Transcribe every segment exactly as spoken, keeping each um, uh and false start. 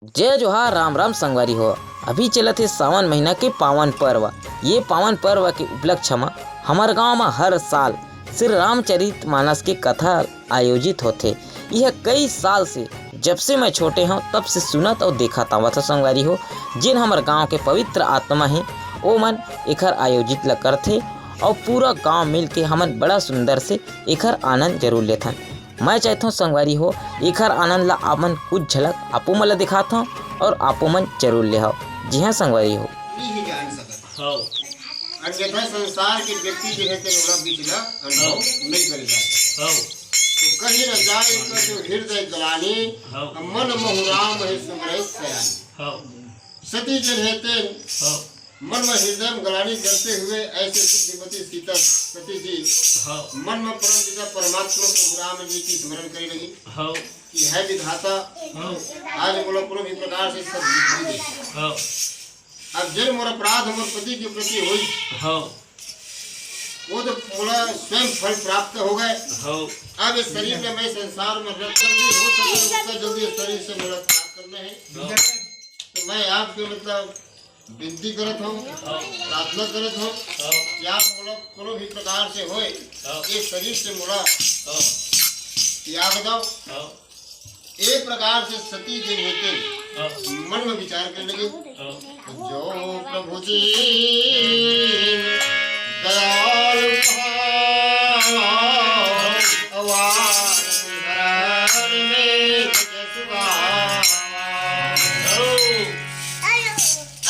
जय जोहार, राम राम संगवारी हो। अभी चलत हे सावन महीना के पावन पर्व। ये पावन पर्व के उपलक्ष्य म हमर गांव म हर साल श्री रामचरित मानस के कथा आयोजित होथे। यह कई साल से, जब से मैं छोटे हंव, तब से सुनत अउ देखत आवत हंव संगवारी हो। जेन हमर गांव के पवित्र आत्मा हे, ओमन एखर आयोजित ल करथे अउ पूरा गांव मिल के हमन बड़ा सुंदर से एखर आनंद जरूर लेथन। मैं चाहथों संगवारी हो, एखर आनंद ला आपमन कुछ झलक आपो मन ला दिखाथों अउ आपो मन जरूर लेहव। जी हाँ संगवारी हो। नहीं जान सकत। हव। अन्यथा संसार के व्यक्ति जो है तेरे ओला बीच ला अनुभव हव। नहीं करे जा सकत। हव। तो कहीं न जाए कर जो हृदय ग्लानि, हव। मन महु राम है सुमरहि सयानी। हव। सती जन है तेन हव। मन में हृदय में ग्लानि करते हुए ऐसे बुद्धिमती सीता सती जी हव। मन में परम पिता परमात्मा प्रभु राम जी की स्मरण करे लगी हव। कि हे विधाता, हव। आज मोला कोनो भी प्रकार से सद्बुद्धि दे। हव। अब जेन मोर अपराध मोर पति के प्रति होई, हव। वो तो मोला स्वयं फल प्राप्त हो गए। हव। अब इस शरीर में मैं संसार में रह जल्दी हो सके, उतना जल्दी इस शरीर से मोला त्याग करना है। हव। तो मैं आपके मतलब विनती करत हंव, प्रार्थना करत हंव कि आप मोला कोनो भी प्रकार से होय, ये शरीर से मोला त्याग दव। ये प्रकार से सती जन हे तेन मन में विचार करे लगे, जो प्रभु जी दयाल भाव, अवार हर में जसुआ।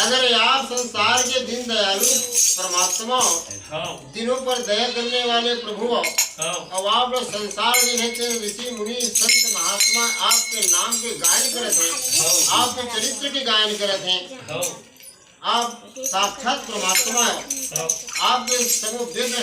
अगर आप संसार के दीन दयालु परमात्मा, हव। दिनों पर दया करने वाले प्रभु, हव। अब आप लोग संसार में रहते हैं, ऋषि मुनि संत महात्मा आपके नाम के गायन करत हैं, हव। आपके चरित्र के गायन करत हैं, हव। आप साक्षात परमात्मा हैं, हव। आपके समो वेद